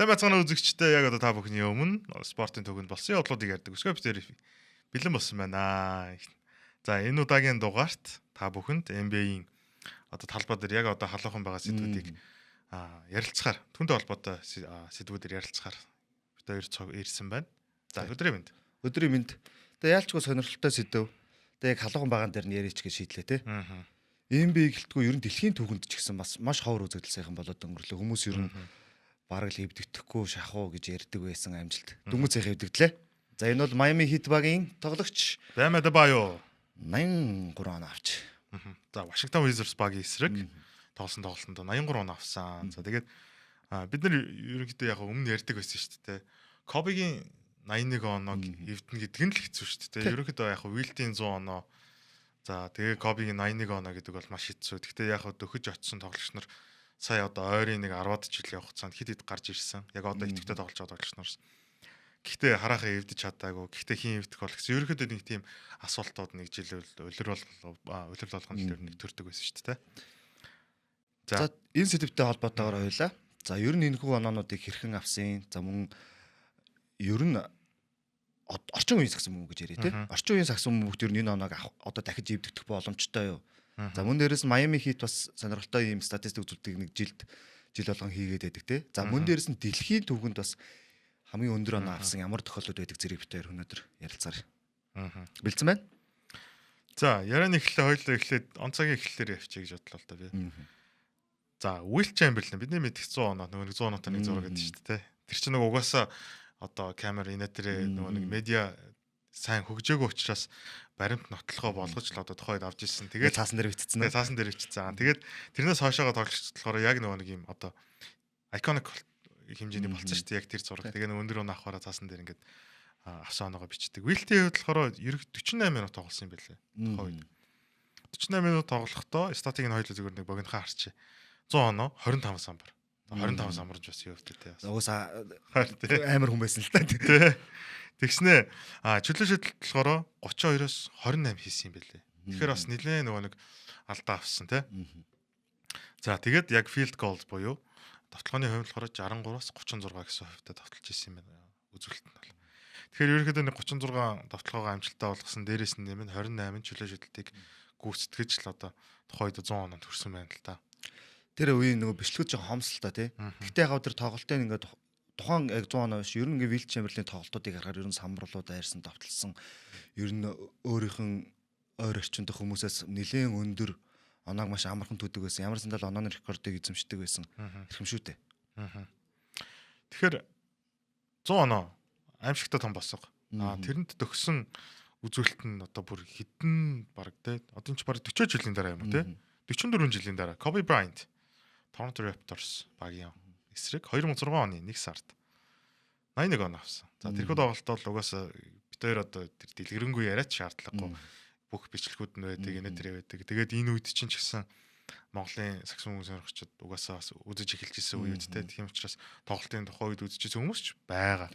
Сайн байцгаана, үзэгчдээ. Яг одоо та бүхний өмнө спортын түүхэнд болсон явдлуудыг ярьдаг Өсгөө битэр бэлэн болсон байна. За, энэ удаагийн дугаарт та бүхэнд NBA-ийн одоо талбай дээр яг одоо халуухан байгаа сэдвүүдийг ярилцахаар, түүнтэй холбоотой сэдвүүдээр ярилцахаар бид хоёр цуг ирсэн байна. За, өдрийн мэнд. Өдрийн мэнд. Тэгээ яалчгүй сонирхолтой сэдэв. Тэгээ яг халуухан байгаа дээр нь яриач гэж шийдлээ те. NBA гэлтгүй ер нь дэлхийн түүхэнд ч гэсэн бас маш ховор үзэгдэл сайхан болоод өнгөрлөө. Хүмүүс ер нь бараг л эвдэгдэхгүй шахуу гэж ярьдаг байсан амжилт. Дөнгөж сайхан эвдэгдлээ. За, энэ бол Miami Heat багийн тоглогч Bam Adebayo 83 оноо авч. За, Washington Wizards багийн эсрэг тоглосон тоглолтонд 83 оноо авсан. За, тэгээд бид нар ерөнхийдөө яг өмнө ярьдаг байсан шүү дээ. Kobe-гийн 81 оноог эвдэнэ гэдэг нь л хэцүү шүү дээ. Ерөнхийдөө яг Wilt-ийн 100 оноо, за, тэгээ Kobe-гийн 81 оноо гэдэг бол маш хэцүү. Гэхдээ яг дөхөж очсон тоглогч нар сая одоо ойрын нэг 10-аад жил явах хугацаанд хэд хэд гарч ирсэн. Яг одоо идэвхтэй тоглож байгаа тоглогч нар. Гэхдээ хараахан эвдэж чадаагүй. Гэхдээ хэн эвдэх бол гэсэн ерөнхийдөө нэг тийм асуултууд нэг жил улирал болгоно л ер нь нэг төрдөг байсан шүү дээ. За, энэ сэдвтэй холбоотойгоор хоёлаа. За, ер нь энэхүү оноонуудыг хэрхэн авсан? За, мөн ер нь орчин үеийн сагсан бөмбөг гэж яриа тий. Орчин үеийн сагсан бөмбөгт ер нь энэ оноог авах одоо дахиж эвдэгдэх боломжтой юу? За, мөн дээрэс нь Miami Heat бас сонирхолтой ийм статистик үзүүлэлтийг нэг жилд жил болгон хийгээд байдаг тий. За, мөн дээрэс нь дэлхийн түүхэнд бас хамгийн өндөр оноо авсан ямар тохиолдлууд байдаг зэрэг бид хоёр өнөөдөр ярилцаар. Бэлдсэн байна? За, ярианы эхлээ хоёулаа эхлээд он цагийн эхлэлээр явчих гэж бодлоо л да би. За, Wilt Chamberlain, бидний мэдих 100 оноо, нөгөө нэг 100 оноотой нэг зураг гэдэг шүү дээ. Тэр чинь нөгөө угаасаа одоо камер инээ тэрэ нөгөө нэг медиа сайн хөгжөөгүй учраас баримт нотлохоо болгож л одоо тухайд авч ирсэн. Тэгээд цаасан дээр бичсэн. Тэгээд цаасан дээр бичсэн. Тэгээд тэрнээс хойшоогоо тоглогчд болохоор яг нөгөө нэг юм одоо iconic хэмжээний болцсон шүү дээ яг тэр зураг. Тэгээ нэг өндөр оноо авахаараа цаасан дээр ингээд авсан оноогоо бичдэг. Wilt-ийн хувьд болохоор ерөнхийдөө 48 минут тоглосон юм байлээ. Тухайн үед. 48 минут тоглохдоо статик нь хоёулаа зүгээр нэг богинохон харчээ. 100 оноо, 25 самбар. 25 самбарж бас юу вэ те. Угаасаа амар хүн байсан л та. Тий. Тэгснэ чөлөө шидэлт болохоор 32-оос 28 хийсэн юм байлээ. Тэгэхээр бас нэлээ нөгөө нэг алдаа авсан те. За, тэгээд яг field goal буюу довтлооны хувь болохоор 63-аас 36 гэсэн хувьтай довтолж исэн юм байна. Үзүүлэлт нь бол. Тэгэхээр ерөнхийдөө нэг 36 довтлогоогоо амжилттай болгосон, дээрээс нь нэмэн 28 чөлөө шидэлтийг гүйцэтгэж л одоо тухайн үед 100 оноонд хүрсэн байна л та. Тэр үеийн нөгөө бичлэгүүд чинь хомсол та тий. Гэхдээ яг тэр тоглолтын ингээд тухайн яг 100 оноо биш, ер нь ингээ Wilt Chamberlain тоглолтуудыг харахаар ер нь самбарлууд дайрсан, довтолсон, ер нь өөрийнх нь ойр орчинд хүмүүсээс нэлээд өндөр оноог маш амархан түүдэг байсан. Ямар сандал онооны рекордыг эзэмшдэг байсан. Эрхэмшүүтэй. Тэгэхээр 100 оноо аимшигтай том босго. Тэрэнд төгсөн үзүүлэлт нь одоо бүр хэдэн баг те, одоо энэ ч баг 40 жилийн дараа юм уу те, 44 жилийн дараа Kobe Bryant Toronto Raptors багийн эсрэг 2006 оны 1 сард 81 оноо авсан. За, тэрхүү тоглолт бол угаасаа бид хоёр одоо тэр дэлгэрэнгүй яриач шаардлагагүй, бүх бичлэгүүд нь байдаг, энэ тэр байдаг. Тэгээд энэ үед чинь ч гэсэн Монголын сагсан хүмүүс сонирхчид угаасаа бас үзэж эхэлж исэн үед те. Тийм учраас тоглолтын тухайн үед үзэж исэн хүмүүс ч байгаа.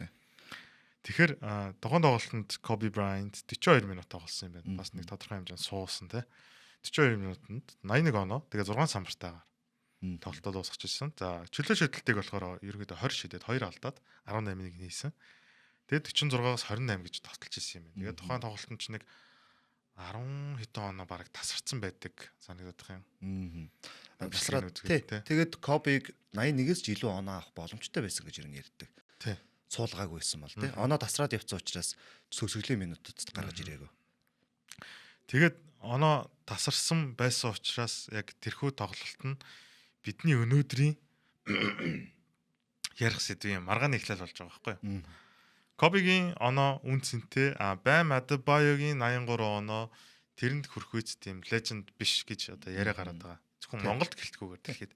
Тэгэхээр тухайн тоглолтод Kobe Bryant 42 минут тоглосон юм байна. Бас нэг тодорхой хэмжээнд суусан те. 42 минутанд 81 оноо, тэгээ 6 самбартайгаар тоглолтоо дуусгаж ирсэн. За, чөлөө шидэлтийг болохоор ерөнхийдөө 20 шидээд 2 алдаад 18-ыг хийсэн. Тэгээд 46-аас 28 гэж тогтолж ирсэн юм байна. Тэгээд тухайн тоглолтод ч нэг 10 хэдэн оноо бараг тасарсан байдаг санагдах юм. Тасраад тий. Тэгээд Kobe-г 81-ээс ч илүү оноо авах боломжтой байсан гэж ер нь ярьдаг. Суулгаагүй байсан бол тий. Оноо тасраад явцсан учраас төгсгөлийн минутад гаргаж ирээгүй. Тэгээд оноо тасарсан байсан учраас яг тэрхүү тоглолт нь бидний өнөөдрийн ярих сэдвийн маргааны эхлэл болж байгаа байхгүй юу? Kobe-гийн оноо үн цэнтэй, Bam Adebayo-гийн 83 оноо тэрэнд хүрэх тийм legend биш гэж одоо яриа гараад байгаа. Зөвхөн Монголд гэлтгүүгээр дэлхийд.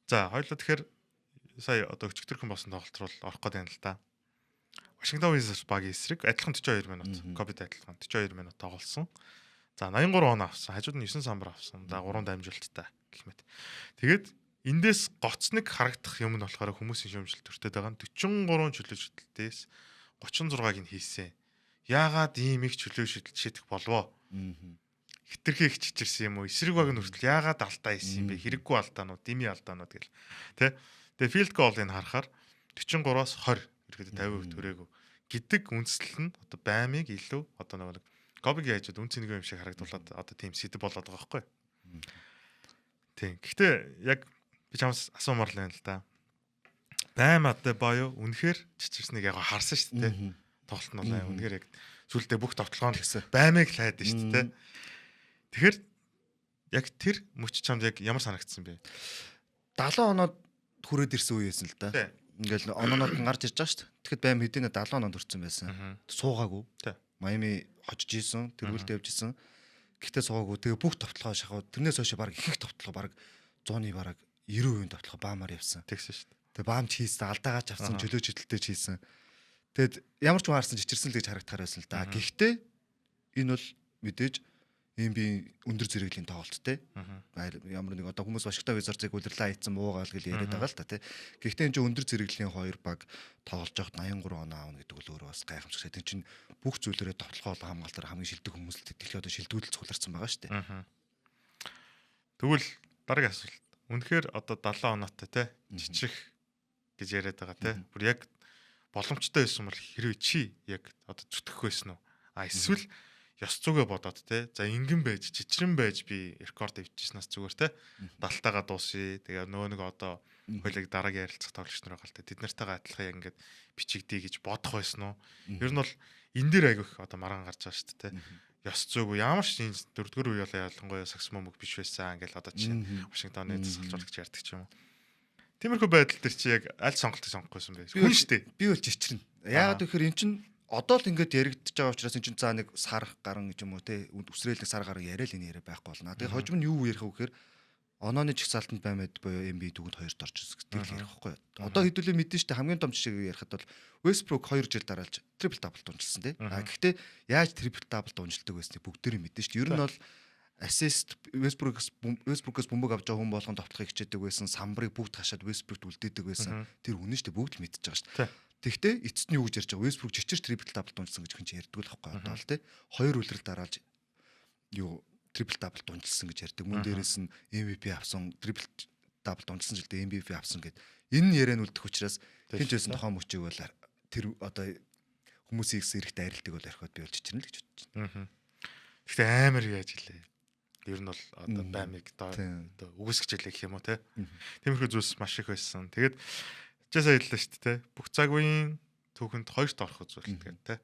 За, хоёулаа тэгэхээр сая одоо өчигдөрхөн болсон тоглолт руу орох гээд байна л да. Washington Wizards багийн эсрэг адилхан 42 минут, Kobe-д адилхан 42 минут тоглосон. За, 83 оноо авсан. Хажууд нь 9 самбар авсан. За, 3 дамжуулалттай гэх мэт. Тэгээд эндээс гоц нэг харагдах юм нь болохоор хүмүүсийн шүүмжлэлт төртөд байгаа нь 43 чөлөө шидэлтээс 36-ыг нь хийсэн. Яагаад ийм их чөлөө шидэлт шидэх болвоо? Хэтэрхий их чичирсэн юм уу? Эсрэг баг нь хүртэл яагаад алдаа хийсэн юм бэ? Хэрэггүй алдаанууд, дими алдаанууд гэл. Тэ? Тэгээ field goal-ыг харахаар 43-оос 20 ерөөдөө 50% төрөөгүй гэдэг үндслэл нь одоо Бамыг илүү одоо нэг Кобигийн хажууд үн цэнэгүй юм шиг харагдуулаад одоо тийм сэдэв болоод байгаа байхгүй. Тийм. Гэхдээ яг би чамаас асуумаар л байна л да. Бам Адебайо үнэхээр чичирснийг яг харсан шүү дээ. Тоглолт нь бол үнэхээр яг сүулдэ бүх товтлогоо Тэгсэн. Бамыг л хайд шүү дээ. Тэгэхээр яг тэр мөч чамд яг ямар санагдсан бэ? 70 оноод хүрээд ирсэн үе байсан л да. Тий. Ингээл оноонууд нь гарч ирж байгаа шүү дээ. Тэгэхэд Бам хэдийнэ 70 оноод хүрсэн байсан. Суугаагүй. Тий. Майами хожиж исэн, тэргүүлд явж исэн. Гэхдээ суугаагүй. Тэгээ бүх товтлогоо шахав. Тэрнээс хойш баг их их товтлогоо баг 100-ны бараг 90% товтлогоо Бамаар явсан. Тэгсэн шүү дээ. Тэгээ Бам ч хийсэн, алдаагаа ч авсан, чөлөө шидэлтэй ч хийсэн. Тэгэд ямар ч хүн харсан чичирсэн л гэж харагдахаар байсан л да. Гэхдээ энэ бол мэдээж NBA өндөр зэрэглэлийн тоглолт те. Ямар нэг одоо хүмүүс Вашингтон Wizards-ыг улирлаа хийцэн муугаал гэл яриад байгаа л та те. Гэхдээ энэ чинь өндөр зэрэглэлийн хоёр баг тоглож байхад 83 оноо аавна гэдэг бол өөрөө бас гайхамшигтай. Тэр чинь бүх зүйлээрээ товтлогоо болон хамгаалтаар хамгийн шилдэг хүмүүс л дэлхийн одоо шилдэгүүд л цугларсан байгаа шүү дээ. Тэгвэл дараагийн асуулт. Үнэхээр одоо 70 оноотой те чичрэх гэж яриад байгаа те. Бүр яг боломжтой байсан бол хэрвээ чи яг одоо зүтгэх байсан уу? А эсвэл ёс зүгээ бодоод те. За ингэн байж чичрэн байж би рекорд эвдчихснаас зүгээр те. 70-тайгаа дуусъя. Тэгээ нөгөө нэг одоо хоёлыг дараагийн ярилцах тоглогч нар байгаа л те. Тэд нартайгаа адилхан яг ингээд бичигдээ гэж бодох байсан уу? Ер нь бол энэ дээр айгүйх одоо маргаан гарч байгаа шүү дээ те. Ёс зүг ямар ч энэ дөрөвдүгээр үе бол ялангуяа сакс мөмөг биш байсан ингээл одоо чинь Вашингтоны засгалжуулагч ярьдаг ч юм уу. Тиймэрхүү байдал дээр чи яг аль сонголтыг сонгох байсан бэ? Хүн шүү дээ. Би бол чичрэн. Яагаад гэхээр эн чинь одоо л ингээд яригдчихэж байгаа учраас эн чинь за нэг сар гарan гэж юм уу те үсрээлэг сар гарan яриа л энэ яриа байхгүй болно. Тэгээ хожим нь юу ярих вэ гэхээр онооны жигсаалтанд баймад буюу NBA түүхэнд хоёрт орж ирсэн гэдэг л ярих байхгүй. Одоо хэдүүлээ мэдэн штэ хамгийн том жишээг ярихад бол Westbrook 2 жил дараалж triple double дунжилсан тий. А гэхдээ яаж triple double дунжилдаг байсныг бүгдээрээ мэдэн штэ. Ер нь бол assist Westbrook-ос бөмбөг авч байгаа хүн болгон товтлохыг хичээдэг байсан. Самбарыг бүгд хашаад Westbrook-т үлдээдэг байсан. Тэр үнэн штэ бүгд л мэдчихэж байгаа штэ. Тэгвэл эцэст нь юу гэж ярьж байгаа? Westbrook чичир triple double дунжилсан гэж хүн чинь ярьдаг л байхгүй одоо л тий. Хоёр үлрэл дараалж юу triple double дунжилсан гэж ярьдаг. Мөн дээрээс нь MVP авсан, triple double дунжилсан жилдээ MVP авсан гэд энэ яриа нь үлдэх учраас хэн ч байсан тухайн мөчийг бол тэр одоо хүмүүсийн их эрэхтэй арилдаг бол орхиод би бол чичирнэ л гэж бодож байна. Гэхдээ амар яаж илээ. Ер нь бол одоо Бамыг одоо үгүйсгэж илээ гэх юм уу те. Тиймэрхүү зүйлс маш их байсан. Тэгээд часаа хэллээ шүү дээ те. Бүх цаг үеийн түүхэнд хоёрт орох үзүүлэлт гэдэг те.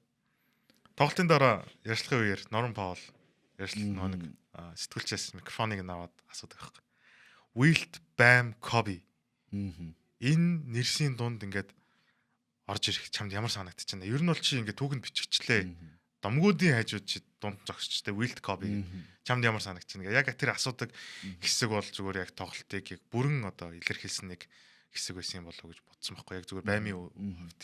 Тоглолтын дараа ярьцлагын үеэр Норман Паул ярьцлага нэг сэтгүүлчээс микрофоныг нь аваад асуудаг байхгүй. Wilt, Bam, Kobe. Энэ нэрсийн дунд ингээд орж ирэх чамд ямар санагдчих байна? Ер нь бол чи ингээд түүхэнд бичигчлээ. Домгуудын хажууд чи дунд зогсчтой Wilt, Kobe. Чамд ямар санагдчих байна? Яг тэр асуудаг хэсэг бол зүгээр яг тоглолтыг яг бүрэн одоо илэрхийлсэн нэг хэсэг байсан юм болов уу гэж бодсон байхгүй. Яг зүгээр Бамын хувьд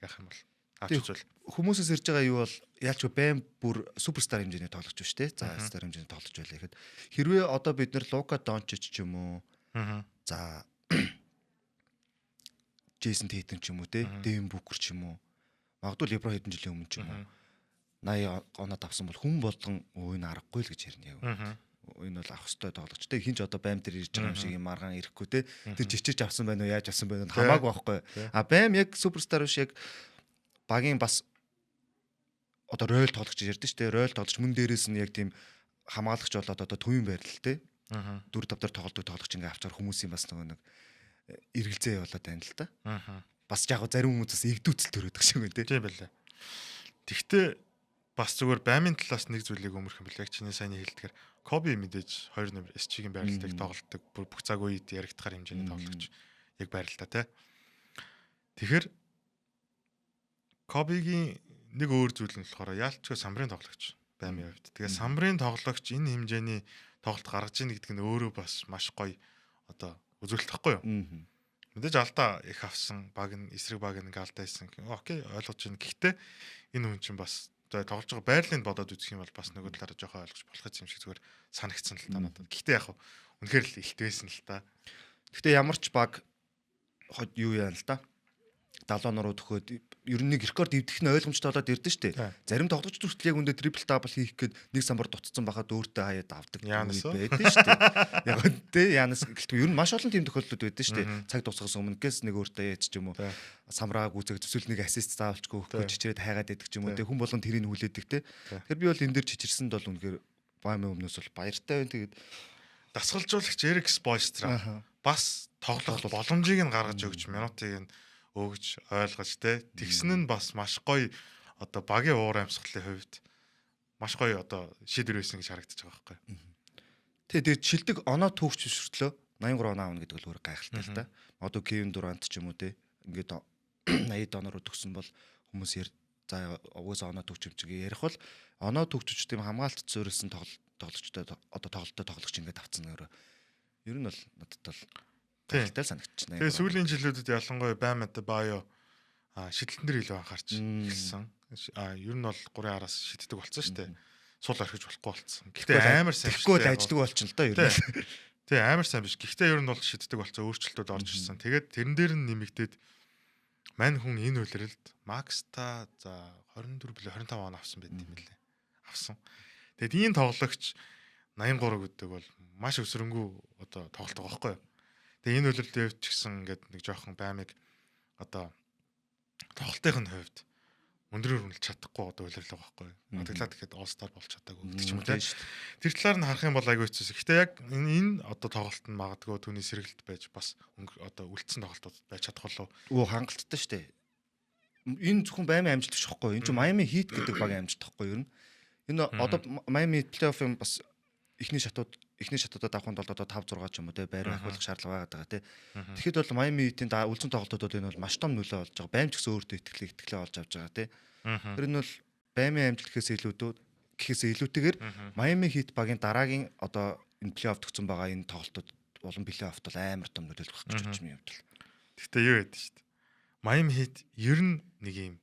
яах юм бол авч үзвэл хүмүүсээс ирж байгаа юу бол яалч Бэм бүр суперстар хэмжээний тоглогч биш те. За стар хэмжээний тоглогч байлаа гэхэд хэрвээ одоо бид нар Лука Дончич ч юм уу за Джейсон Тейтем ч юм уу те, Дэвин Букер ч юм уу магадгүй Леброн хэдэн жилийн өмнө ч юм уу 80 оноод авсан бол хүн болгон өө энэ аргагүй л гэж ярина яг. Энэ бол авах ёстой тоглогч те. Хин ч одоо Бэм дээр ирж байгаа юм шиг юм маргаан ирэхгүй те. Тэр жичиж авсан байна уу, яаж авсан байна уу хамаагүй байхгүй. А Бэм яг суперстар биш яг багийн бас одоо ройл тоглогч ярьдэн шүү дээ. Ройл тоглогч мөн дээрээс нь яг тийм хамгаалагч болоод одоо төвийн байрлал те. 4 5 дээр тоглодог тоглогч ингээ авчаар хүмүүсийн бас нөгөө нэг эргэлзээ явуулаад байна л та. Бас яг зарим хүмүүс бас игдүүцэл төрөөд шиг байна те. Тийм байлаа. Тэгтээ бас зүгээр Бамын талаас нэг зүйлийг өмөрөх юм бэл яг чиний саяны хэлдгээр Коби мэдээж 2 номер SG-ийн байралтыг тоглолдог бүх цаг үед яригдахаар хэмжээний тоглогч яг байралтай те. Тэгэхээр Кобигийн нэг өөр зүйл нь болохоор яалтчгүй самбарын тоглогч Бамын хувьд. Тэгээ самбарын тоглогч энэ хэмжээний тоглолт гаргаж ийн гэдэг нь өөрөө бас маш гоё одоо үзүүлэлт байхгүй юу? Мэдээж алдаа их авсан баг нь эсрэг баг нь ингээ алдаа хийсэн. Окей, ойлгож байна. Гэхдээ энэ хүн чинь бас за тоглож байгаа байрлалыг бодоод үзэх юм бол бас нөгөө талаараа жоохон ойлгож болох юм шиг зүгээр санагдсан л та надад. Гэхдээ яг үнэхээр л илт байсан л та. Гэхдээ ямар ч баг юу яа л та. 70 оноо руу төхөөд ер нь нэг рекорд эвдэх нь ойлгомжтой болоод ирдэ штэ. Зарим тоглогч хүртэл яг үндэ triple double хийх гээд нэг самбар дутцсан байхад өөртөө хаяад авдаг байдаг штэ. Яг тэ Янис гэлтгүй ер нь маш олон тийм тохиолдлууд байдаг штэ. Цаг дуусгаас өмнө гэс нэг өөртөө яач ч юм уу самраа гүйцэг төсөл нэг assist заавалчгүй өгөхгүй чичрээд хайгаад байдаг ч юм уу тэ хүн болгон тэрийг хүлээдэг тэ. Тэгэхээр би бол энэ дэр чичирсэнд бол үнэхээр Бамын өмнөөс бол баяртай байна. Тэгээд дасгалжуулагч Эрик Спойстра бас тоглох боломжийг нь гаргаж өгч, минутыг нь өгж, ойлгож те тэгсэн нь бас маш гоё, одоо багийн уур амьсгалын хувьд маш гоё одоо шийдвэр байсан гэж харагдаж байгаа байхгүй. Тэгээ шилдэг оноо түүхч шүртлөө 83 оноо авна гэдэг бол өөр гайхалтай л та. Одоо Кевин Дурант ч юм уу те ингээд 80 оноо руу төгсөн бол хүмүүс за угаасаа оноо түүхч юм чиг ярих бол оноо түүхч тийм хамгаалалт суурилсан тоглогчтой одоо тоглолттой тоглогч ингээд авцсан нөрөө. Ер нь бол надад бол гайхалтай санагдчихна. Тэгээ сүүлийн жилүүдэд ялангуяа Бам Адебайо шидэлтэн дээр илүү анхаарч эхэлсэн. Ер нь бол 3-ын араас шиддэг болсон шүү дээ. Сул орхиж болохгүй болсон. Гэхдээ амар сайн биш. Тэгэхгүй ажилгүй болчихно л доо ер нь. Тий, амар сайн биш. Гэхдээ ер нь бол шиддэг болсон, өөрчлөлтүүд орж ирсэн. Тэгээд тэрэн дээр нь нэмэгдээд мань хүн энэ улиралд Макста за 24 билүү 25 он авсан байт юм лээ. Авсан. Тэгээд ийм тоглогч 83 гэдэг бол маш өсрөнгүү одоо тоглолт байгаа байхгүй юу? Тэгээ энэ улиралд явж ч гэсэн ингээд нэг жоохон Бамыг одоо тоглолтын нь хувьд өндрөөр үнэлж чадахгүй одоо улирлаа байхгүй юу? Тэглээ тэгэхэд All Star болж чадаагүй гэдэг ч юм уу те. Тэр талаар нь харах юм бол айгүй хэцүү. Гэхдээ яг энэ одоо тоглолт нь магадгүй түүний сэргэлт байж бас одоо үлдсэн тоглолтууд байж чадах болов. Өө хангалттай шүү дээ. Энэ зөвхөн Бамын амжилт биш байхгүй юу? Энэ чинь Miami Heat гэдэг багийн амжилт байхгүй юу? Ер нь. Энэ одоо Miami плей-оффын бас эхний шатуудад авахын тулд одоо 5 6 ч юм уу те байр ахиулах шаардлага байгаад байгаа те. Тэгэхэд бол Miami Heat-ийн үлдсэн тоглолтууд энэ бол маш том нөлөө болж байгаа. Бам ч гэсэн өөртөө итгэлээ олж авч байгаа те. Тэр нь бол Бамын амжилт гэхээс илүүтэйгээр Miami Heat багийн дараагийн одоо энэ плей-офф төгсөн байгаа энэ тоглолтууд болон плей-оффт бол амар том нөлөөлөх гэж бодож юм явдал. Гэхдээ юу яд шүү дээ. Miami Heat ер нь нэг юм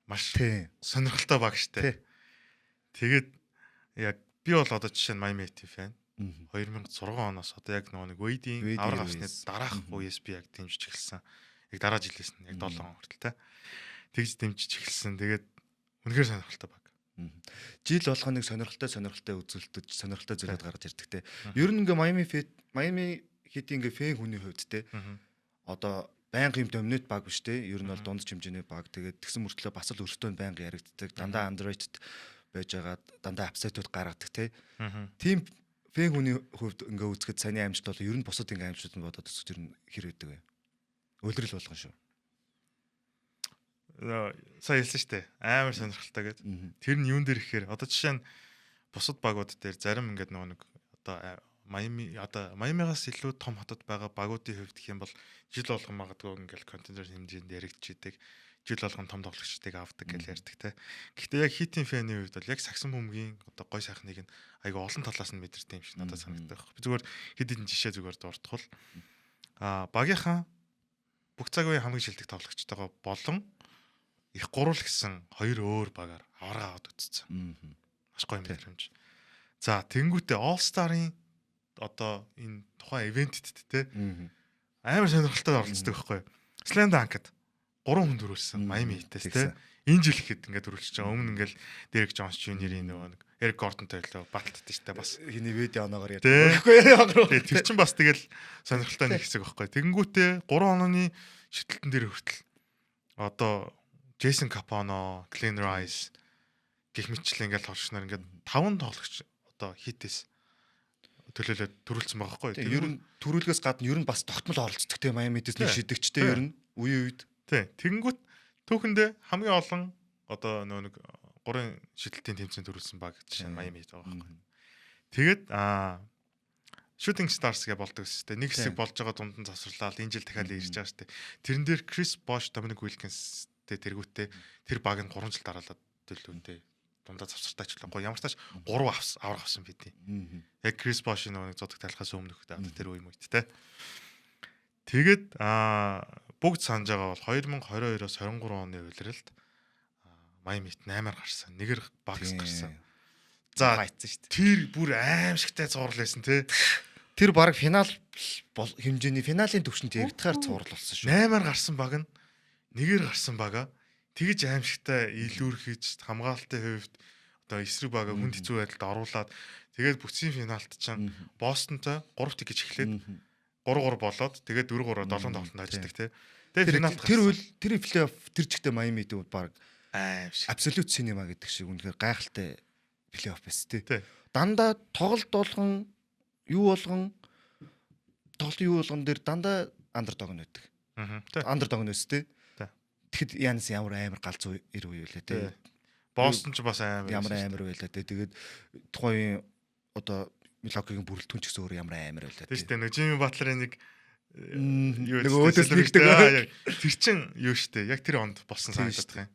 маш сонирхолтой баг шүү дээ. Тэгээд яг би бол одоо жишээ нь Miami Heat fan. 2006 оноос одоо яг нөгөө нэг Wade-ийн авраг авсны дараах үеэс би яг дэмжиж эхэлсэн. Яг дараа жилээс нь яг 7 он хүртэл те. Тэгж дэмжиж эхэлсэн. Тэгээд үнэхээр сонирхолтой баг. Жил болгоно нэг сонирхолтой үзүүлэлтүүд, сонирхолтой зүйлүүд гаргаж ирдэг те. Ер нь ингээ Miami Heat-ийн ингээ фэн хүний хувьд те. Одоо байнга юм доминот баг биш те. Ер нь бол дунд хэмжээний баг. Тэгээд тэгсэн мөртлөө бас л өртөө байнга яригддаг. Дандаа underrated байж байгаа, дандаа upset-ууд гаргадаг те. Тийм фэн хүний хувьд ингээ үзэхэд саяны амжилт бол ер нь бусад ингээ амжилтууд нь бодоод үзэхэд ер нь хэр өгдөг вэ? Улирал болгон шүү. Сая хэлсэн шүү дээ. Амар сонирхолтой гэд. Тэр нь юун дээр ихээр одоо жишээ нь бусад багууд дээр зарим ингээд нөгөө нэг одоо Майами одоо Майамигаас илүү том хотод байгаа багуудын хувьд гэх юм бол жил болгон магадгүй ингээл contender хэмжээнд яригдчихийдэг. Жил болгон том тоглогчдыг авдаг гэж ярьдаг те. Гэхдээ яг Heat-ийн fan-ий хувьд бол яг сагсан бөмбөгийн одоо гой сайхныг нь айгүй олон талаас нь мэдэрдэг юм шиг надад санагддаг. Би зүгээр хэд хэдэн жишээ зүгээр дурдах бол багийнхаа бүх цаг үеийн хамгийн шилдэг тоглогчтойгоо болон их гурвал гэсэн хоёр өөр багаар аварга аваад үзсэн. Маш гоё мэдрэмж. За тэнгүүтээ All Star-ын одоо энэ тухайн event-д те амар сонирхолтой оролцдог байхгүй юу? Slam Dunk-д 3 хүн төрүүлсэн Miami Heat-ээс те. Энэ жил ихэд ингээд төрүүлчихэж байгаа. Өмнө ингээл Derrick Jones Jr-ийн нөгөө нэг Eric Gordon-той лөө баталддаг шүү дээ бас. Хиний видео оноогоор ярьдаг. Тэр чинь бас тэгэл сонирхолтой нэг хэсэг байхгүй. Тэгэнгүүтээ 3 онооны шидэлтэн дээр хүртэл одоо Jason Kapono, Glenn Rice гэх мэтчлэн ингээл тоглогч нар ингээд 5 тоглогч одоо Heat-ээс төлөөлөөд төрүүлсэн байгаа байхгүй. Ер нь төрүүлгээс гадна ер нь бас тогтмол оролцдог те Miami-дэс нэг шидэгчтэй ер нь үеийн үед. Тий. Тэгэнгүүт түүхэндээ хамгийн олон одоо нөгөө нэг гурван шидэлтийн тэмцээн төрүүлсэн баг жишээ нь Miami Heat байгаа байхгүй. Тэгээд Shooting Stars гэж болдог шүү дээ. Нэг хэсэг болж байгаа дунд нь завсарлаад энэ жил дахиад ирж байгаа шүү дээ. Тэрэн дээр Chris Bosh, Dominic Wilkins тэргүүтээ тэр баг нь 3 жил дараалаад төлөвлөнтэй дундаа завсартай ч лээ. Ямар ч тач 3 аврах авсан бидий. Яг Chris Bosh-ийн нөгөө нэг зодог талхаас өмнөх тэр үе мүйт те. Тэгээд бүгд санаж байгаа бол 2022-оос 23 оны улиралд Miami Heat 8-аар гарсан. Нэгэр Bucks гарсан. За хайцсан шүү дээ. Тэр бүр аимшигтай цуврал байсан те. Тэр баг финал хэмжээний финалийн төвшөнд яригдахаар цуврал болсон шүү. 8-аар гарсан баг нь Нэгээр гарсан бага тэгж аимшигтай илүүрхэж, хамгаалтын хувьд одоо эсрэг бага хүнд хэцүү байдалд оруулаад, тэгээд бүтцийн финалд чинь Бостонтой 3-1 гэж эхлээд, 3-3 болоод, тэгээд 4-3 7 тоглолтод хождог, тий. Тэгээд финалд Тэр үл тэр плей-офф тэр чигтээ Майами Heat баг аимшиг. Absolute cinema гэдэг шиг үнэхээр гайхалтай плей-офф байсан, тий. Дандаа тоглолт болгон, юу болгон, тоглолтын юу болгон дээр дандаа underdog нь байдаг. Underdog нь өс, тий. Тэгэхэд Янис ямар амар галзуу ир үе үлээ, тий. Бостон ч бас амар Ямар амар байлаа, тий. Тэгээд тухайн одоо Милуокигийн бүрэлдэхүүн ч гэсэн өөр ямар амар байлаа. Тийм шүү дээ. Нэг Жими Батлерын нэг юу нөгөө өөдөөс нэгдэг. Тэр чин юу штэ. Яг тэр онд болсон санагдах юм.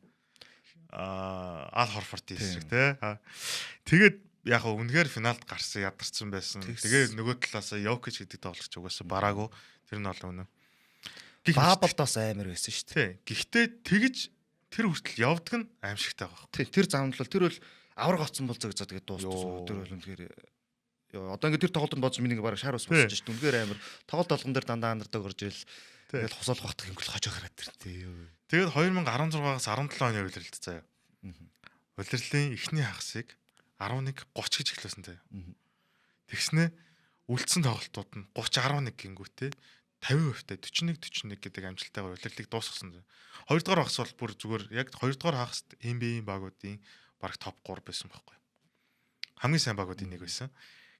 Ал Хорфорд эсрэг, тий. Тэгээд яг хаа үнэхээр финалд гарсан, ядарсан байсан. Тэгээд нөгөө талаас Йокич гэдэг тоглогч угаасаа бараагүй. Тэр нь бол үнэн. Bubble д бас амар байсан шүү дээ. Гэхдээ тэгж тэр хүртэл явдаг нь аимшигтай байгаа. Тий, тэр замд бол тэр бол аварга оцсон бол зэг за тэгээд дуустсан. Тэр бол үнэхээр одоо ингээд тэр тоглолтод бодож миний ингээ бараг шар ус босч шүү дээ. Үнэхээр амар тоглолт болгон дээр дандаа underdog орж ирэл тэгэл хосоолох бахтах юм хожоо гараад тэр, тий. Тэгээд 2016-аас 17 оны улиралд заяа. Улирлын эхний хагасыг 11 30 гэж эхлүүлсэн заяа. Тэгснэ үлдсэн тоглолтууд нь 30 11 гингүүтээ 50% та 41 41 гэдэг амжилттайгаар улирлыг дуусгасан. Хоёрдугаар хагас бол бүр зүгээр яг хоёрдугаар хагаст NBA-ийн багуудын баг топ 3 байсан байхгүй. Хамгийн сайн багуудын нэг байсан.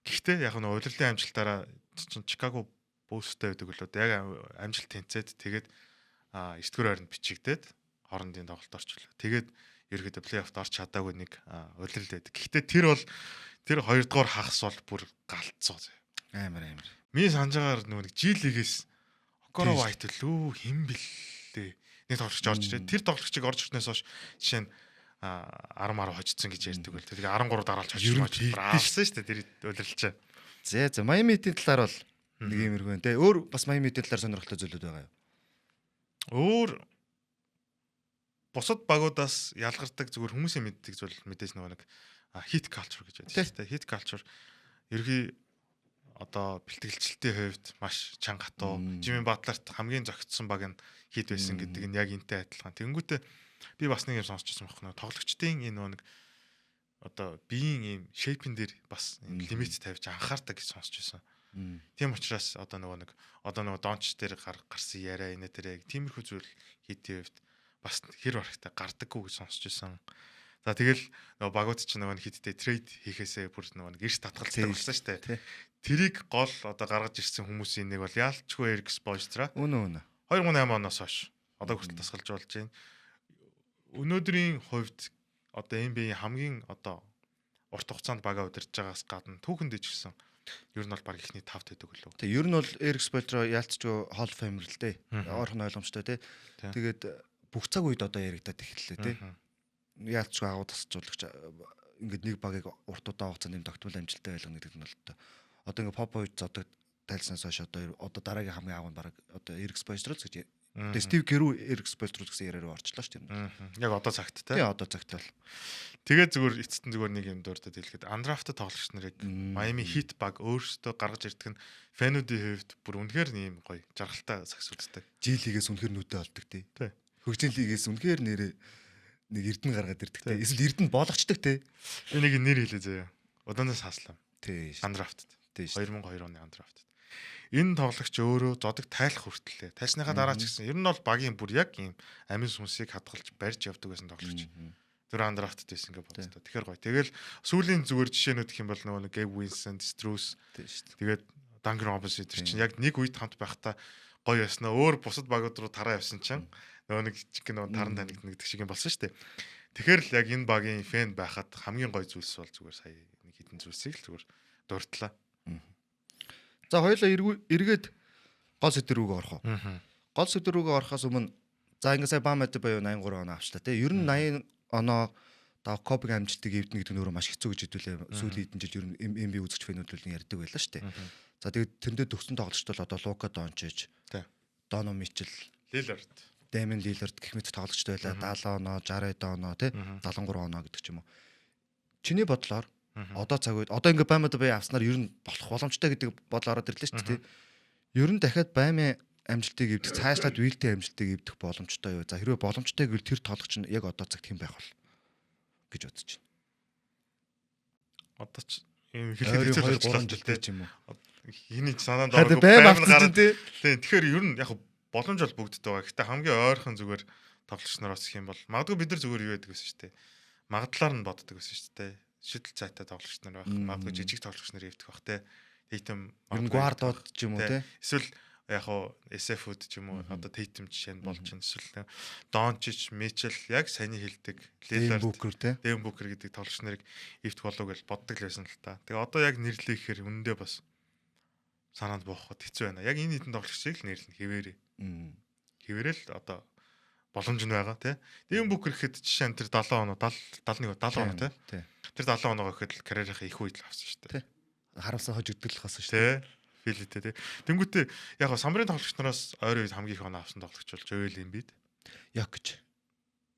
Гэхдээ яг нь улирлын амжилтаараа чинь Чикаго Bulls-тай байдаг лөө, яг амжилт тэнцээд, тэгээд 9 дугаар байранд бичигдээд хоорондын тоглолт орчлоо. Тэгээд ерөөдөө плей-оффт орч чадаагүй нэг улирал байдаг. Гэхдээ тэр бол тэр хоёрдугаар хагас бол бүр галзуу заяа. Амар амар. Миний санаж байгаагаар нөгөө нэг G League-ээс Окоро White лүү хэн бэлээ. Нэг тоглогч орж ирээд, тэр тоглогчийг орж ирснээс хойш жишээ нь 10 10 хожигдсон гэж ярьдаг байл. Тэгээ 13 дараалж Ер нь хожиж авсан шүү дээ тэр улирлчаа. За, Майами Heat-ийн талаар бол нэг иймэрхүү байна те. Өөр бас Майами Heat-ийн талаар сонирхолтой зүйлүүд байгаа юу? Өөр бусад багуудаас ялгардаг зүгээр хүмүүсийн мэддэг зүйл мэдээж нөгөө нэг heat culture гэж байдаг шүү дээ. Heat culture ерхий одоо бэлтгэлчлэлтийн хувьд маш чанга хатуу. Жими Батлерт хамгийн зохицсон баг нь Heat байсан гэдэг нь яг энтэй адилхан. Тэнгүүтээ би бас нэг юм сонсч байсан байхгүй. Тоглогчдын энэ нөгөө нэг одоо биеийн ийм shape-ин дээр бас лимит тавьж анхаардаг гэж сонсч байсан. Тийм учраас одоо нөгөө нэг одоо нөгөө Дончич дээр гарсан яриа инэ тэр яг тиймэрхүү зүйл Heat-ийн хувьд бас хэр барагтай гардаггүй гэж сонсч байсан. За, тэгэл нөгөө багууд чинь нөгөө Heat-тэй trade хийхээсээ бүр нөгөө нэг эрс татгалздаг болсон шүү дээ. Тэрийг гол одоо гаргаж ирсэн хүмүүсийн нэг бол яалчгүй Эрик Спольстра. Үнэ үнэ. 2008 оноос хойш одоо хүртэл тасгалж болж байна. Өнөөдрийн хувьд одоо NBA-ийн хамгийн одоо урт хугацаанд бага удирдах байгаас гадна түүхэн дэжигсэн ер нь бол баг ихний 5 байдаг лөө. Тэг, ер нь бол Эрик Спольстра яалтчгүй Hall of Famer л дээ. Ойрхон ойлгомжтой, тий. Тэгээд бүх цаг үед одоо яригадаад эхэллээ, тий. Яалтчгүй агуу тасалжуулагч, ингээд нэг багийг урт удаан хугацаанд юм тогтмол амжилттай байлгана гэдэг нь бол одоо ингээд Попович зодог тайлснаас хойш одоо дараагийн хамгийн агуу нь баг одоо Эрик Спольстра л гэж. Тэгээ Стив Керүү Эрик Спольстра гэсэн яриа руу орчлоо шүү дээ. Яг одоо цагт тий. Одоо цагт бол. Тэгээд зүгээр эцэст нь зүгээр нэг юм дурдад хэлэхэд undrafted тоглогч нарыг Miami Heat баг өөрсдөө гаргаж ирдэг нь fan үүдийн хувьд бүр үнэхээр ийм гоё жаргалтай сагс үздэг. G League-ээс үнэхээр нүдэ олдог, тий. Хөгжин лигээс үнэхээр нэрээ нэг эрдэнэ гаргаад ирдэг, тий. Эсвэл эрдэнэ болгочдөг, тий. Би нэг нэр хэлээ заяа. Удаанаас хааслаа. Тий. Undrafted. 2002 оны undrafted. Энэ тоглогч өөрөө зодог тайлах хүртлээ. Тайлсныхаа дараа ч гэсэн ер нь бол багийн бүр яг ийм амин сүнсийг хадгалж барьж явдаг байсан тоглогч. Тэр undrafted байсан гэж боддоо. Тэгэхээр гоё. Тэгэл сүүлийн зүгээр жишээнүүд гэх юм бол нөгөө нэг Gabe Vincent, Strus, тэгээд Duncan Robinson тэр чинь яг нэг үед хамт байхдаа гоё яснаа өөр бусад багууд руу тараа явсан чинь нөгөө нэг чиг нөгөө таран танигдна гэдэг шиг юм болсон шүү дээ. Тэгэхээр л яг энэ багийн fan байхад хамгийн гоё зүйлс бол зүгээр сая нэг хідэн зүйлсийг л зүгээр дурдлаа. За, хоёулаа эргээд гол сэдв рүүгээ орох уу? Гол сэдв рүүгээ орохоос өмнө за ингээ сая Бам Адебайо 83 оноо авчлаа, тий. Ер нь 80 оноо давх, Кобигийн амжилтыг эвдэнэ гэдэг нь өөрөө маш хэцүү гэж хэдүүлээ сүүлийн хэдэн жил ер нь NBA үзэгч fan үүд л ярьдаг байлаа шүү дээ. За, тэгээд тэрэндээ төгсөн тоглогчд бол одоо Лука Дончич, Доно Мичел, Лилард, Дэмин Лилард гэх мэт тоглогчд байлаа. 70 оноо, 60 оноо, тий, 73 оноо гэдэг ч юм уу. Чиний бодлоор одоо цаг үед одоо ингээ Бам Адебайо авснаар ер нь болох боломжтой гэдэг бодол ороод ирлээ шүү дээ. Ер нь дахиад Бами амжилтыг эвдэх, цаашлаад Уилтэй амжилтыг эвдэх боломжтой юу? За, хэрвээ боломжтой гэвэл тэр тоглогч нь яг одоо цагт хэн байх бол гэж бодож байна. Одоо ч юм хэлэхэд хэцүү 2 3 жилтэй ч юм уу. Хиний ч санаанд ороогүй байм гараад тий. Тэгэхээр ер нь яг боломж бол бүгдтэй байгаа. Гэхдээ хамгийн ойрхон зүгээр тоглогч нараас гэх юм бол магадгүй бид нар зүгээр юу яадаг гэсэн шүү дээ. Магадлалаар нь боддог гэсэн шүү дээ. Шидэл цайтай тоглогч нар байх. Магадгүй жижиг тоглогч нар эвдэх бах те. Тейтем ер нь гвардууд ч юм уу те. Эсвэл яг хуу SF-үүд ч юм уу, одоо Тейтем жишээ нь болж байна. Эсвэл Дончич, Мичел, яг саяны хэлдэг Лилард, Букер те. Дэвин Букер гэдэг тоглогч нарыг эвдэх болов гэж боддог л байсан л та. Тэгээ одоо яг нэрлэе гэхээр үнэндээ бас санаанд буухад хэцүү байна. Яг энэ хэдэн тоглогчийг л нэрлэнэ хэвээрээ. Хэвээрээ л одоо боломж нь байгаа тий. Дэвин Букер гэхэд жишээ нь тэр 70 оноо, 70, 71, 70 оноо тий. Тэр 70 оноогоо гэхэд л карьерийнхаа их үед л авсан шүү дээ. Харамсаа хожигдол болсон шүү дээ. Филитэй тий. Тэнгүүтээ яг гоо самбарын тоглогч нараас ойрын үед хамгийн их оноо авсан тоглогч бол Жоэл Эмбид. Йокич.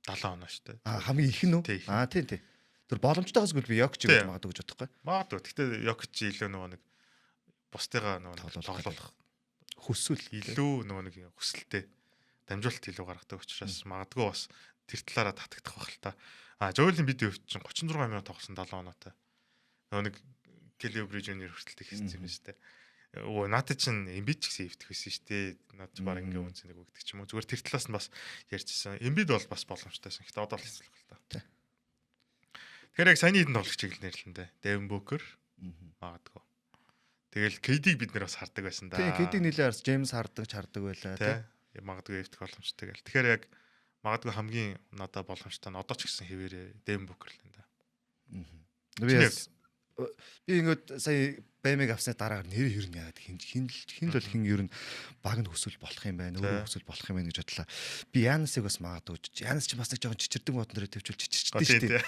70 оноо шүү дээ. А, хамгийн их нь үү? Аа, тий, тий. Тэр боломжтойгоос гэл би Йокич гэж магадгүй гэж бодохгүй. Магадгүй. Гэхдээ Йокич илүү нөгөө нэг бусдыгаа нөгөө тоглох хүсвэл илүү нөгөө нэг хүсэлтэй, дамжуулалт илүү гаргадаг учраас магадгүй бас тэр талаараа татагдах байх л та. А, Жоэл Эмбидийн хувьд чинь 36 минут тоглосон 70 оноотой. Нөгөө нэг Келли Обри Жуниор хүртэл хийсэн юм шүү дээ. Өө, надад чинь Эмбид ч гэсэн эвдэх байсан шүү дээ. Над чи баг ингээ үнцэн нэг өгдөг ч юм уу. Зүгээр тэр талаас нь бас ярьжсэн. Эмбид бол бас боломжтойсэн. Гэтэ одоо л хэцүү л та. Тэгэхээр яг саяны хэдэн тоглогчийг л нэрлэн дээ. Дэвин Букер магадгүй. Тэгэл KD-г бид нэр бас хардаг байсан да. Тийм, KD-г нэлээ харс, Джеймс хардаг ч хардаг байлаа тий. Магадгүй эвдэх боломжтой гэл. Тэгэхээр яг магадгүй хамгийн надад боломжтой нь одоо ч гэсэн хэвээрээ Дэвин Букер л энэ да. Би ингээд сая Бэмиг авсны дараагаар нэр ер нь яагаад хин хин хин л бол хин ер нь баг нь хүсвэл болох юм байна, өөрөө хүсвэл болох юм байна гэж бодлоо. Би Янасыг бас магадгүй. Янас ч бас нэг жоохон чичирдэг модон дээр төвчүүл чичирчдэг шүү дээ.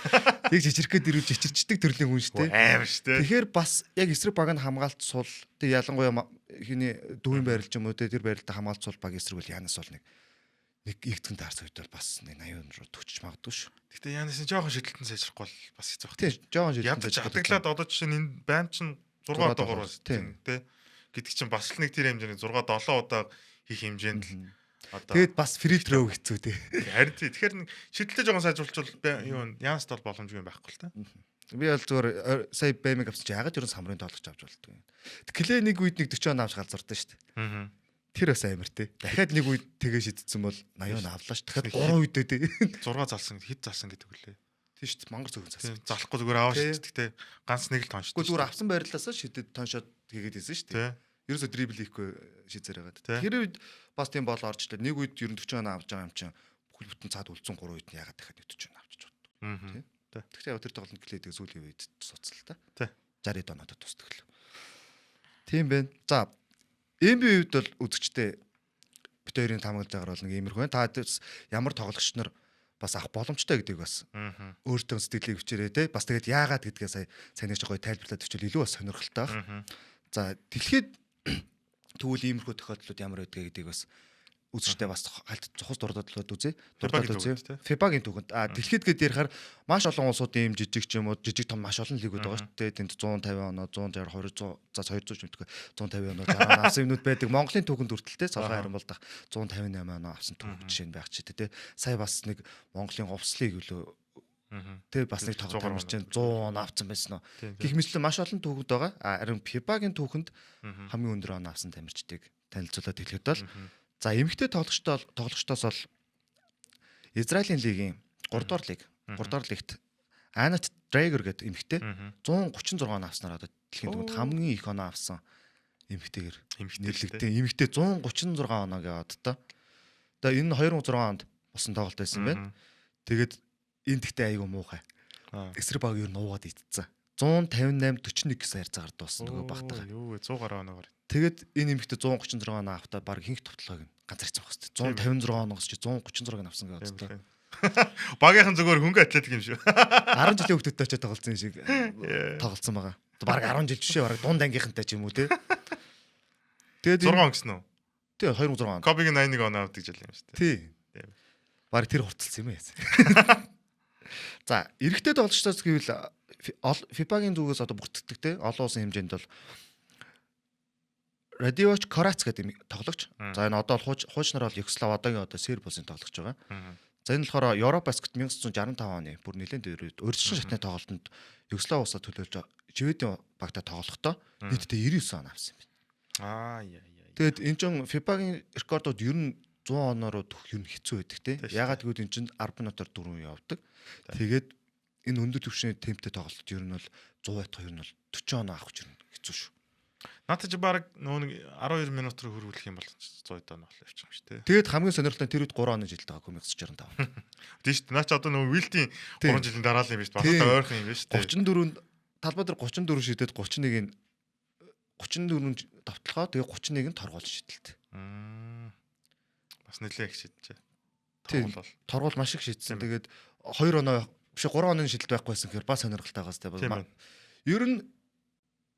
Яг чичирх гээд ирүүл чичирчдэг төрлийн хүн шүү дээ. Амар шүү дээ. Тэгэхээр бас яг эсрэг баг нь хамгаалт сул тэг ялангуяа хиний дүүрэн байрлал ч юм уу тэр байралтай хамгаалт сул баг эсрэг бол Янас бол нэг нэг игдгэн таарсан үед бол бас нэг 80 руу төгчж магадгүй шүү. Гэтэ Янас нь жоохон шидэлтэн сайжрахгүй бол бас хэцүү байх. Тийм, жоохон шидэлтэн сайжрахгүй. Хатаглаад одоо жишээ нь энэ байм чинь 6 дугаар бас тийм тий гэдэг чинь бас л нэг тэр хэмжээний 6 7 удаа хийх хэмжээнд л одоо тэгээд бас фри троо хэцүү тий. Харин тий. Тэгэхээр нэг шидэлтээ жоохон сайжруулчвал юу Янас бол боломжгүй юм байхгүй л та. Би бол зүгээр сая Бэмиг авсан чи ягаад ер нь самрын тоглогч авч болдгоо юм. Клей нэг үед нэг 40 он авч галзуурдаа шүү дээ. Аа. Тэр бас амар те. Дахиад нэг үед тэгээ шидсэн бол 80 авлаа ш. Дахиад 3 үедээ те. 6 залсан, хэд залсан гэдэг үлээ. Тийм шүү дээ. Мангар зөвхөн залсан. Залахгүй зүгээр аваа шиддэг те. Ганц нэг л тоншдог. Гэхдээ зүгээр авсан байрлалаасаа шидэд тоншоод хийгээд байсан шүү дээ. Ерөөсө дрибл хийхгүй шизээр байгаад. Тэр үед бас тийм бол орж ирлээ. Нэг үед ер нь 40 он авч байгаа юм чинь бүхэл бүтэн цаад үлдсэн 3 үед нь ягаад дахиад 40 он авчиж боддог. Тийм. Тэгвэл яг тэр тоглолт клейдэг сүүлийн үед суцал та. Тийм. 60 оноод тусдаг л. Тийм байна. За, NBA хувьд бол үзэгчтэй бит хоёрын таамаглаж байгаагаар бол нэг иймэрхүү байна. Та ямар тоглогч нар бас авах боломжтой гэдгийг бас өөртөө сэтгэлийг бичээрэй те. Бас тэгээд яагаад гэдгээ сая сайн нэг гоё тайлбарлаад өчвөл илүү бас сонирхолтой байх. За, дэлхийд тэгвэл иймэрхүү тохиолдлууд ямар байдгийг гэдгийг бас үзэгчтэй бас хальт цухас дурдадлууд үзье. Дурдаад үзье. FIBA-гийн түүхэнд дэлхийд гээд ярихаар маш олон улсуудын ийм жижиг ч юм уу жижиг том маш олон лигүүд байгаа шүү дээ. Тэнд 150 оноо, 160, 200, за 200 ч мэдгүй 150 оноо, 60 оноо авсан юмнууд байдаг. Монголын түүхэнд хүртэл те Солгон Харамбалдах 158 оноо авсан түүх жишээ нь байх ч те. Сая бас нэг Монголын говьслыг үлээ тэ бас нэг тоглолт тамирч чинь 100 оноо авсан байсан уу. Гэх мэтлэн маш олон түүхүүд байгаа. Харин FIBA-гийн түүхэнд хамгийн өндөр оноо авсан тамирчдыг танилцуулаад хэлэхэд бол за эмэгтэй тоглогчдоос бол Израилийн лигийн 3 дугаар лиг, 3 дугаар лигт Анат Дрейгер гэдэг эмэгтэй 136 оноо авснаар одоо дэлхийн түүхэнд хамгийн их оноо авсан эмэгтэйгэр нэрлэгдэн. Эмэгтэй 136 оноо гэдэг одоо. Одоо энэ 2006 онд болсон тоглолт байсан байна. Тэгээд энэ тэгтээ айгүй муухай. Эсрэг баг ер нь уугаад идсэн. 158 41 гэсэн харьцаагаар дууссан нөгөө багтайгаа. Юу вэ 100 гаруй оноогоор. Тэгээд энэ эмэгтэй 136 оноо автаа баг хинх товтлогыг нь ганцаар хийсэн байх хэвээр. 156 оноогоос чи 136-ыг авсан гэж бодсон. Багийнхан зүгээр хөнгө атлетик юм шүү. 10 жилийн хүүхдүүдтэй очиж тоглолцсон юм шиг тоглолцсон байгаа. Бараг 10 жил жишээ бараг дунд ангийнхантай ч юм уу те. Тэгээд 6 он гэсэн үү? Тий, 2006 он. Кобигийн 81 оноо авдаг жил юм шүү дээ. Тий. Бараг тэр хурцлсан юм яасан. За, эрэгтэй тоглогчдоос гэвэл FIBA-гийн зүгээс одоо бүртгэдэг те олон улсын хэмжээнд бол Радивоч Корац гэдэг тоглогч. За энэ одоо бол хуучнаар бол Югослав одоогийн одоо Серб улсын тоглогч байгаа. За энэ болохоор Евробаскет 1965 оны бүр нэлээд дээр үед урьдчилан шатны тоглолтод Югослав улсаа төлөөлж Шведийн багтаа тоглохдоо нийтдээ 99 он авсан юм байна. Аа яа яа. Тэгээд энэ чинь FIBA-гийн рекордууд ер нь 100 оноор төх ер нь хэцүү байдаг те. Ягаад гэвэл энэ чинь 10 минутаар 4 явдаг. Тэгээд энэ өндөр түвшний темптэй тоглолтод ер нь бол 100 байтугай ер нь бол 40 оноо авах ер нь хэцүү шүү. Надад чи баг нөгөө нэг 12 минут руу хөрвүүлэх юм бол 100 оноо бол явчих юм шүү дээ. Тэгээд хамгийн сонирхолтой тэр үед 3 оны жилд байгаа 1965. Тийм шүү дээ. Наа чи одоо нөгөө Вилтийн 3 жилийн дараа л юм биш. Багтаа ойрхон юм биш үү? 34-нд талбай дээр 34 шидэд 31-ийг 34 довтлохоо тэгээ 31 нь торгуул шидэлт. Бас нэлээ их шиджээ. Торгуул бол. Торгуул маш их шидсэн. Тэгээд 2 оноо биш 3 оны шидэлт байхгүйсэн гэхээр бас сонирхолтой байгаас тэ. Ер нь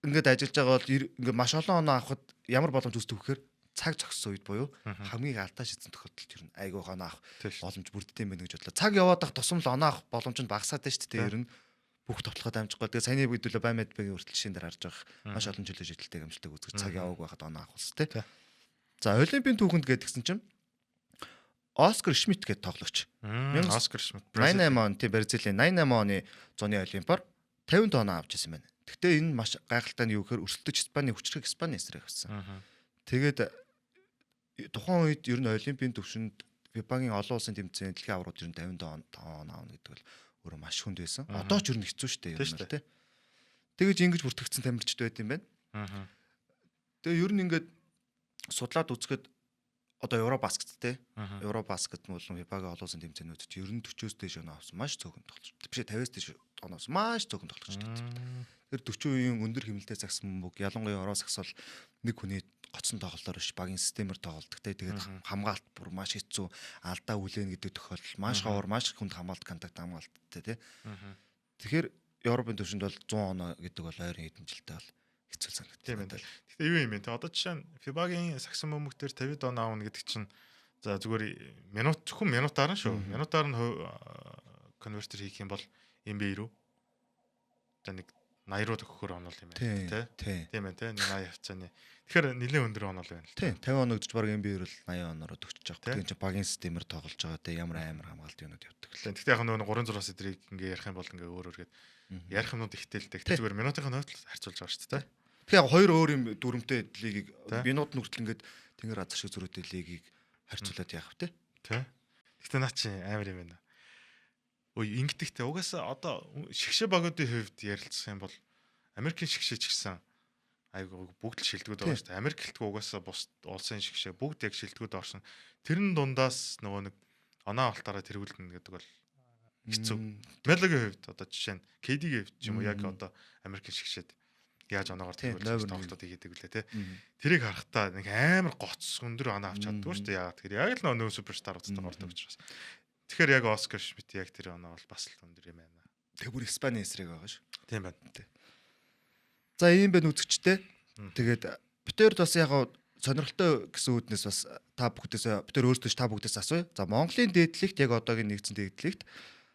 ингээд ажиллаж байгаа бол ингээд маш олон оноо авахд ямар боломж үүсдэг вэхээр цаг зогссон үед буюу хамгийн алдаа шидсэн тохиолдолд ер нь айгүй оноо авах боломж бүрддэг юм байна гэж бодлоо. Цаг яваад ах тусам л оноо авах боломж нь багасаад байна шүү дээ. Ер нь бүх товтлоход амжихгүй. Тэгээ саяны бидүүлээ бай медбэгийн хүртэл жишээн дээр харж байгаа маш олон жилийн шидэлтэйг амжилттай үзэж цаг яваагүй байхад оноо авах улс тэ. За Олимпийн түүхэнд гэдгсэн чинь Оскар Шмидт гэдэг тоглогч. Оскар Шмидт 88 он тийм Бразилийн 88 оны зуны Олимпиар 50 оноо авч ирсэн байна. Гэхдээ энэ маш гайхалтай нь юу гэхээр өрсөлдөж Испани хүчрэх Испани эсрэг авсан. Тэгээд тухайн үед ер нь Олимпийн төвшөнд FIBA-гийн олон улсын тэмцээн дэлхийн аваргууд ер нь 50 оноо авна гэдэг бол өөрөө маш хүнд байсан. Одоо ч ер нь хэцүү шүү дээ ер нь тий. Тэгэж ингэж бүртгэгдсэн тамирчид байт юм байна. Тэгээ ер нь ингээд судлаад үзэхэд одоо Евробаскет те. Евробаскет болон FIBA-гийн олон улсын тэмцээнүүд чи ер нь 40-оос дээш оноо авсан маш цөөхөн тоглогч. Биш 50-аас дээш оноо авсан маш цөөхөн тоглогч байдаг. Тэр 40% өндөр хэмнэлтэд загсан бөмбөг ялангуяа ороо сагсвал нэг хүний гоцсон тоглолтоор биш багийн системээр тоглолдог те. Тэгээд хамгаалт бүр маш хэцүү алдаа үлээн гэдэг тохиолдол маш ховор маш хүнд хамгаалт контакт хамгаалттай те. Тэгэхээр Европын түвшинд бол 100 оноо гэдэг бол ойрын хэдэн жилдээ бол хэцүү санагдав. Тийм байна. Гэхдээ юу юм бэ те? Одоо жишээ нь FIBA-гийн сагсан бөмбөг дээр 50 оноо авна гэдэг чинь за зүгээр минут зөвхөн минутаар нь шүү. Минутаар нь конвертер хийх юм бол NBA рүү за нэг 80 руу төгөхөр онол юм байна тий. Тийм байна тий. 80 хавцааны. Тэгэхээр нэлээд өндөр онол байна л. Тийм 50 оноо гэж баг NBA рүү 80 оноороо төгсөж байгаа. Тэгэхээр чи багийн системээр тоглож байгаа тий. Ямар амар хамгаалт юмнууд явдаг л. Гэхдээ яг нөгөө 3-6 сэдрийг ингээ ярих юм бол ингээ өөр өөргээд ярих юмнууд ихтэй л дээ. Гэхдээ зүгээр минутын хувьд харьцуулж байгаа шүү дээ. Тэгэхээр яг хоёр өөр юм дүрмтэй лигийг минут нүртэл ингээд тэнгэр газар шиг зөрүүтэй лигийг харьцуулаад яах вэ тий. Гэхдээ наа чи амар юм байна. Ой ингэдэгтэй угаасаа одоо шигшээ багуудын хувьд ярилцах юм бол Америкийн шигшээ ч гэсэн айгуу бүгд л шилдэгүүд байгаа шүү дээ. Америк гэлтгүй угаасаа бус улсын шигшээ бүгд яг шилдэгүүд орсон. Тэрэн дундаас нөгөө нэг оноо авалтаараа тэргүүлнэ гэдэг бол хэцүү. Мелогийн хувьд одоо жишээ нь KD-гийн хувьд ч юм уу яг одоо Америкийн шигшээд яаж оноогоор тэргүүлж тоглолтууд хийдэг үлээ те. Тэрийг харахтаа нэг амар гоц өндөр оноо авч чаддгүй шүү дээ. Яагаад тэгэхээр яг л нөгөө суперстаруудтай ордог учраас. Тэгэхээр яг Оскар Шмидт яг тэр оноо бол бас л өндөр юм байна. Тэг бүр Испани эсрэг байгаа шүү. Тийм байна. За ийм байна үзэгчтэй. Тэгээд битээр бас яг сонирхолтой гэсэн үүднээс бас та бүхдээс битээр өөрсдөө та бүхдээс асууя. За Монголын дээдлэгт яг одоогийн нэгдсэн дээдлэгт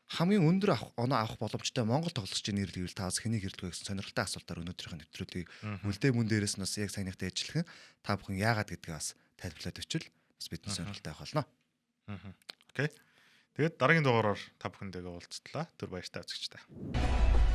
хамгийн өндөр авах оноо авах боломжтой Монгол тоглогчийн нэр гэвэл та бас хэнийг хэрдэг вэ гэсэн сонирхолтой асуултаар өнөөдрийнхөө нэвтрүүлгийг үлдээ мөн дээрээс нь бас яг саяныхтай ажиллахан та бүхэн яагаад гэдгээ бас тайлбарлаад өчвөл бас бидний сонирхолтой авах болно. Окей. Тэгээд дараагийн дугаараар та бүхэндээ уулзтлаа. Түр баяртай үзэгчдээ.